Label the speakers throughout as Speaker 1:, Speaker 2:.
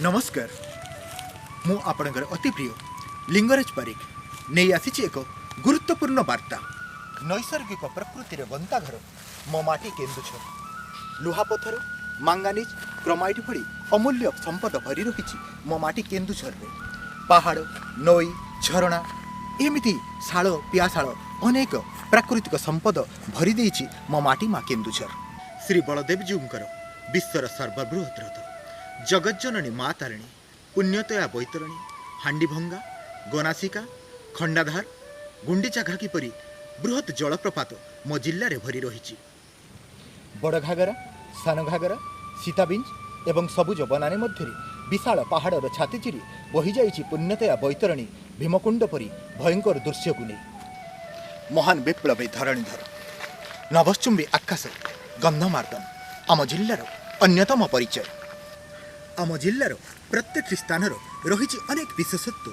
Speaker 1: ନମସ୍କାର, ମୁଁ ଆପଣଙ୍କର ଅତି ପ୍ରିୟ ଲିଙ୍ଗରାଜ ବାରିକ ନେଇ ଆସିଛି ଏକ ଗୁରୁତ୍ୱପୂର୍ଣ୍ଣ ବାର୍ତ୍ତା। ନୈସର୍ଗିକ ପ୍ରକୃତିର ଗନ୍ତାଘର ମୋ ମାଟି କେନ୍ଦୁଝର। ଲୁହାପଥର, ମାଙ୍ଗାନିଜ, କ୍ରୋମାଇଟ୍ ଭଳି ଅମୂଲ୍ୟ ସମ୍ପଦ ଭରି ରହିଛି ମୋ ମାଟି କେନ୍ଦୁଝରରେ। ପାହାଡ଼, ନଈ, ଝରଣା, ଏମିତି ଶାଳ ପିଆଶାଳ ଅନେକ ପ୍ରାକୃତିକ ସମ୍ପଦ ଭରି ଦେଇଛି ମୋ ମାଟି ମା କେନ୍ଦୁଝର। ଶ୍ରୀ ବଳଦେବଜୀଉଙ୍କର ବିଶ୍ୱର ସର୍ବବୃହତ୍ ରଥ, ଜଗଜ୍ଜନନୀ ମା ତାରିଣୀ, ପୁଣ୍ୟତୟା ବୈତରଣୀ, ହାଣ୍ଡିଭଙ୍ଗା, ଗୋନାସିକା, ଖଣ୍ଡାଧାର, ଗୁଣ୍ଡିଚା ଘାଗି ପରି ବୃହତ୍ ଜଳପ୍ରପାତ ମୋ ଜିଲ୍ଲାରେ ଭରି ରହିଛି। ବଡ଼ ଘାଗରା, ସାନ ଘାଗରା, ସୀତାବିଞ୍ଜ ଏବଂ ସବୁଜ ବନାନୀ ମଧ୍ୟରେ ବିଶାଳ ପାହାଡ଼ର ଛାତି ଚିରି ବହିଯାଇଛି ପୁଣ୍ୟତୟା ବୈତରଣୀ ଭୀମକୁଣ୍ଡ ପରି ଭୟଙ୍କର ଦୃଶ୍ୟକୁ ନେଇ। ମହାନ ବିପ୍ଳବୀ ଧରଣୀଧର, ନଭଶ୍ଚୁମ୍ବୀ ଆକାଶ ଗନ୍ଧମାର୍ଦ୍ଦନ ଆମ ଜିଲ୍ଲାର ଅନ୍ୟତମ ପରିଚୟ। ଆମ ଜିଲ୍ଲାର ପ୍ରତ୍ୟେକଟି ସ୍ଥାନର ରହିଛି ଅନେକ ବିଶେଷତ୍ୱ।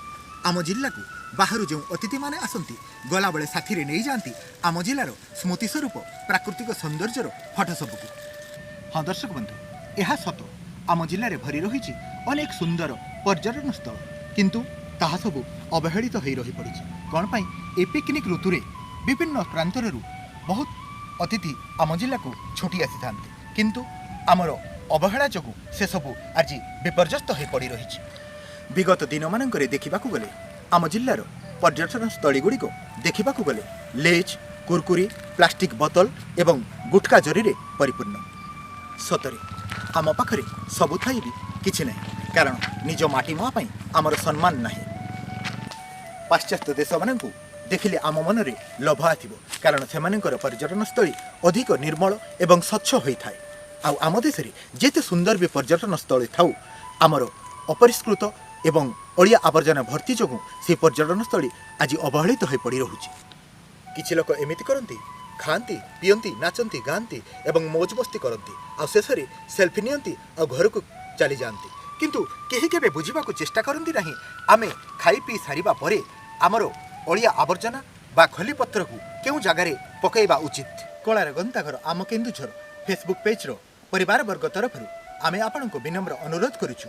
Speaker 1: ଆମ ଜିଲ୍ଲାକୁ ବାହାରୁ ଯେଉଁ ଅତିଥିମାନେ ଆସନ୍ତି, ଗଲାବେଳେ ସାଥିରେ ନେଇଯାଆନ୍ତି ଆମ ଜିଲ୍ଲାର ସ୍ମୃତି ସ୍ୱରୂପ ପ୍ରାକୃତିକ ସୌନ୍ଦର୍ଯ୍ୟର ଫଟୋ ସବୁକୁ। ହଁ ଦର୍ଶକ ବନ୍ଧୁ, ଏହା ସତ, ଆମ ଜିଲ୍ଲାରେ ଭରି ରହିଛି ଅନେକ ସୁନ୍ଦର ପର୍ଯ୍ୟଟନ ସ୍ଥଳ, କିନ୍ତୁ ତାହା ସବୁ ଅବହେଳିତ ହୋଇ ରହିପଡ଼ିଛି। କ'ଣ ପାଇଁ? ଏ ପିକନିକ୍ ଋତୁରେ ବିଭିନ୍ନ ପ୍ରାନ୍ତରରୁ ବହୁତ ଅତିଥି ଆମ ଜିଲ୍ଲାକୁ ଛୁଟି ଆସିଥାନ୍ତି, କିନ୍ତୁ ଆମର ଅବହେଳା ଯୋଗୁଁ ସେସବୁ ଆଜି ବିପର୍ଯ୍ୟସ୍ତ ହୋଇ ପଡ଼ି ରହିଛି। ବିଗତ ଦିନମାନଙ୍କରେ ଦେଖିବାକୁ ଗଲେ ଆମ ଜିଲ୍ଲାର ପର୍ଯ୍ୟଟନ ସ୍ଥଳୀଗୁଡ଼ିକ ଦେଖିବାକୁ ଗଲେ ଲେଜ୍, କୁରକୁରି, ପ୍ଲାଷ୍ଟିକ୍ ବୋତଲ ଏବଂ ଗୁଟକା ଜରିରେ ପରିପୂର୍ଣ୍ଣ। ସତରେ ଆମ ପାଖରେ ସବୁ ଥାଇ ବି କିଛି ନାହିଁ, କାରଣ ନିଜ ମାଟି ମା ପାଇଁ ଆମର ସମ୍ମାନ ନାହିଁ। ପାଶ୍ଚାତ୍ୟ ଦେଶମାନଙ୍କୁ ଦେଖିଲେ ଆମ ମନରେ ଲୋଭ ଆସିବ, କାରଣ ସେମାନଙ୍କର ପର୍ଯ୍ୟଟନସ୍ଥଳୀ ଅଧିକ ନିର୍ମଳ ଏବଂ ସ୍ୱଚ୍ଛ ହୋଇଥାଏ। ଆଉ ଆମ ଦେଶରେ ଯେତେ ସୁନ୍ଦର ବି ପର୍ଯ୍ୟଟନସ୍ଥଳୀ ଥାଉ, ଆମର ଅପରିଷ୍କୃତ ଏବଂ ଅଳିଆ ଆବର୍ଜନା ଭର୍ତ୍ତି ଯୋଗୁଁ ସେହି ପର୍ଯ୍ୟଟନସ୍ଥଳୀ ଆଜି ଅବହେଳିତ ହୋଇ ପଡ଼ି ରହୁଛି। କିଛି ଲୋକ ଏମିତି କରନ୍ତି, ଖାଆନ୍ତି, ପିଅନ୍ତି, ନାଚନ୍ତି, ଗାଆନ୍ତି ଏବଂ ମୌଜ ମସ୍ତି କରନ୍ତି ଆଉ ଶେଷରେ ସେଲ୍ଫି ନିଅନ୍ତି ଆଉ ଘରକୁ ଚାଲିଯାଆନ୍ତି। କିନ୍ତୁ କେହି କେବେ ବୁଝିବାକୁ ଚେଷ୍ଟା କରନ୍ତି ନାହିଁ, ଆମେ ଖାଇ ପିଇ ସାରିବା ପରେ ଆମର ଅଳିଆ ଆବର୍ଜନା ବା ଖଲିପତ୍ରକୁ କେଉଁ ଜାଗାରେ ପକାଇବା ଉଚିତ। କଳାର ଗନ୍ତାଘର ଆମ କେନ୍ଦୁଝର ଫେସବୁକ୍ ପେଜ୍ର ପରିବାରବର୍ଗ ତରଫରୁ ଆମେ ଆପଣଙ୍କୁ ବିନମ୍ର ଅନୁରୋଧ କରୁଛୁ,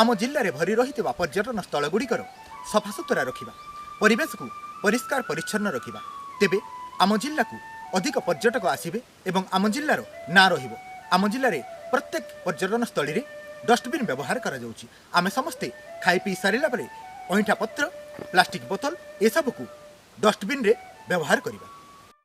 Speaker 1: ଆମ ଜିଲ୍ଲାରେ ଭରି ରହିଥିବା ପର୍ଯ୍ୟଟନ ସ୍ଥଳଗୁଡ଼ିକର ସଫାସୁତୁରା ରଖିବା, ପରିବେଶକୁ ପରିଷ୍କାର ପରିଚ୍ଛନ୍ନ ରଖିବା। ତେବେ ଆମ ଜିଲ୍ଲାକୁ ଅଧିକ ପର୍ଯ୍ୟଟକ ଆସିବେ ଏବଂ ଆମ ଜିଲ୍ଲାର ନାଁ ରହିବ। ଆମ ଜିଲ୍ଲାରେ ପ୍ରତ୍ୟେକ ପର୍ଯ୍ୟଟନ ସ୍ଥଳୀରେ ଡଷ୍ଟବିନ୍ ବ୍ୟବହାର କରାଯାଉଛି। ଆମେ ସମସ୍ତେ ଖାଇ ପିଇ ସାରିଲା ପରେ ଅଇଁଠା ପତ୍ର, ପ୍ଲାଷ୍ଟିକ୍ ବୋତଲ ଏସବୁକୁ ଡଷ୍ଟବିନ୍ରେ ବ୍ୟବହାର କରିବା।